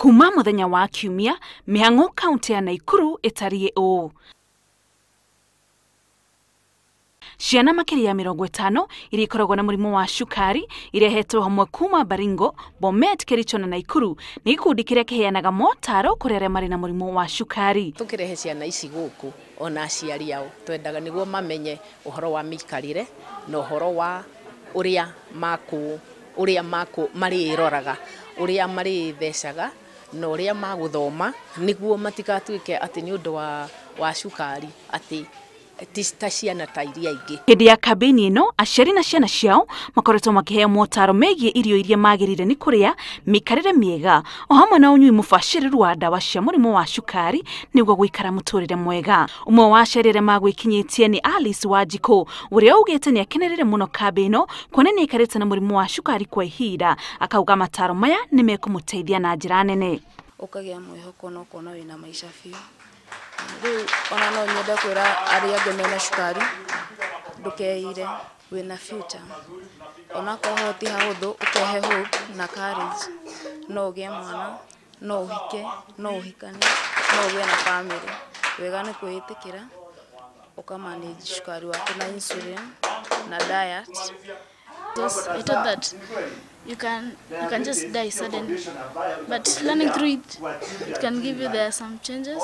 Kuma muthenya wa kiumia, mĩhang'o kaunti ya Nakuru ĩtariĩ ũũ. Ciana makĩria ya 50 iria ikoragwo na mũrimũ wa cukari irehetwo hamwe kuma Baringo, Bomet, Kericho na Nakuru nĩ gĩkundi kĩrĩa kĩheanaga motaro kũrĩ arĩa marĩ na mũrimũ wa cukari. Tũkĩrehe ciana ici gũkũ ona aciari ao twendaga nĩguo mamenye ũhoro wa mĩikarĩre na ũhoro wa ũrĩa marĩroraga, ũrĩa marĩthecaga na ũrĩa magũthoma nĩguo matigatuĩke atĩ nĩ ũndũ wa cukari atĩ ta ciana ta iria ingĩ. Hĩndĩ ya kambĩini ĩno, aciari na ciana ciao makoretwo makĩheo motaro megiĩ irio iria magĩrĩire nĩ kũrĩa, mĩikarĩre mĩega o hamwe na ũnyui mũbacĩrĩru wa ndawa cia mũrimũ wa cukari nĩguo gũikara mũtũrĩre mwega. Ũmwe wa aciari arĩa magwĩkinyĩtie nĩ Alice Wanjikũ ũrĩa augĩte nĩ akenereire mũno kambĩ ĩno kuona nĩ aikarĩte na mũrimũ wa cukari kwa ihinda, akauga mataro maya nĩ mekũmũteithia na njĩra nene. Ũkagĩa mwĩhoko na ũkona wĩna maica biũ. Rĩu ona no nyende kwĩra arĩa angĩ mena cukari ndũkeire, wĩna future, onakorwo ti hahũthũ ũkehe hope na courage, no ũgĩe mwana, no ũhike, no ũhikanie, no ũgĩe na family. Wega nĩ kwĩĩtĩkĩra ũka manage cukari waku na insulin na diet. Just, I thought that you can just die suddenly, but learning through it, it can give you there some changes,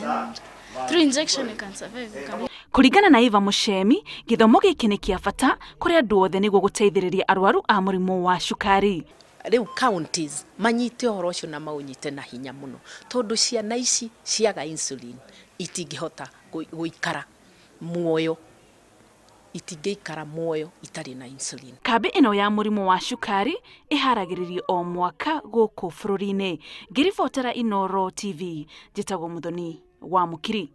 and through injection you can survive. You can... Kũringana na Eva Mushemi, gĩthomo gĩkĩ nĩ kĩa bata kũrĩ andũ othe nĩguo gũteithĩrĩria arwaru a mũrimũ wa cukari. Rĩu counties manyite ũhoro ũcio na maũnyite na hinya mũno tondũ ciana ici ciaga insulin itingĩhota gũikara muoyo, itingĩikara muoyo itarĩ na insulin. Kambĩ ĩno ya mũrimũ wa cukari ĩharagĩrĩrio o mwaka gũkũ bũrũri-inĩ. Ngĩribotera Inooro TV, njĩtagwo Muthoni wa Mũkiri.